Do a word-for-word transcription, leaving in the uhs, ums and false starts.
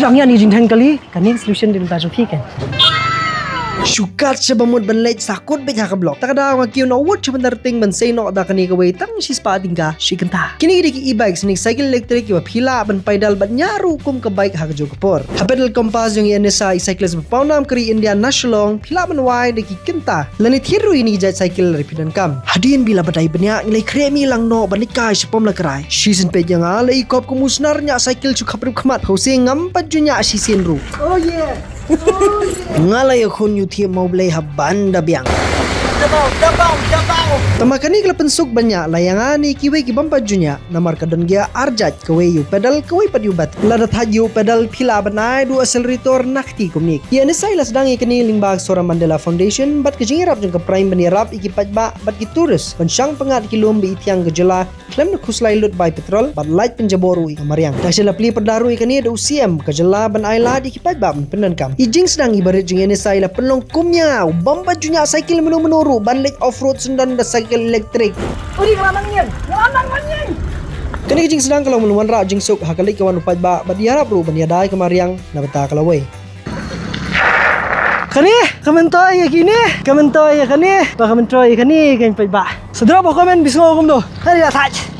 Dang ïa ni jingtheng kali, kane solution dei bynta jong phi kan. Shu kat sha ba mut ban leit sa kut beit ha ka block. Ta ka daw nga kiew na wut sha ban dar ting ban sei noh da kane kawei tang shispah tyngka shi kynta. Kine ki dei ki e-bikes ne ki cycle electric kiba phi lah ban paidal bad ñiah ruh kum ka bike ha kajuh ka por. Ha Pedal Compass jong i Anisa, i cyclist ba pawnam ka ri India na Shillong, phi lah ban wai da ki kynta lane thied ruh ïa kine ki jait cycle lada phi donkam. Hadien ba la badai bniah ngi la khreh mih lang noh ban leit kai sha pom la krai. Shisien peit ïa nga la i kop kum u snar ñiah cycle shu khaprup khmat. Hooid, ngam pat ju ñiah shisien ruh. Oh yeah. Nga la ïakhun ïa u thiep ma U Blei ha ban da biang. Tama kane ka la pynsuk ban ñiah la ïa nga ne kiwei ki bym pat ju ñiah, namar ka don gear ar jait, kawei ïa u pedal, kawei pat ïa u bat. Lada thait ïa u pedal phi lah ban ai da u accelerator na kti kumne. I Anisa i la sdang ïa kane lyngba ka Sora Mandela Foundation bad ka jingïarap jong ka Prime ban ïarap ïa ki paidbah bad ki tourist ban shang pyngngad ïa ki lum ba ithiang ka jylla khlem da khuslai lut bai petrol bad lait pynjabor ruh ïa ka mariang. Da shen la plie pyrda ruh ïa kane da u C M ka jylla ban ai lad ïa ki paidbah ban pyndonkam. I jingsdang iba rit jong i Anisa i la pynlong kum ïa nga, u bym pat ju ñiah cycle mynno mynno ruh ban leit off road syndon da cycle electric. Uri, nga la nang ñieng, nga la nang ñieng. Kane ka jingsdang ka long ban wanrah jingsuk ha ka leit ka wan u paidbah bad ïarap ruh ban ïada ïa ka mariang na bynta ka lawei. Kane ka myntoi ïa kine, ka myntoi ïa kane, ba ka myntoi ïa kane, kan paidbah. Sa drop ha comment, phi sngew kumno? Kane ka thait.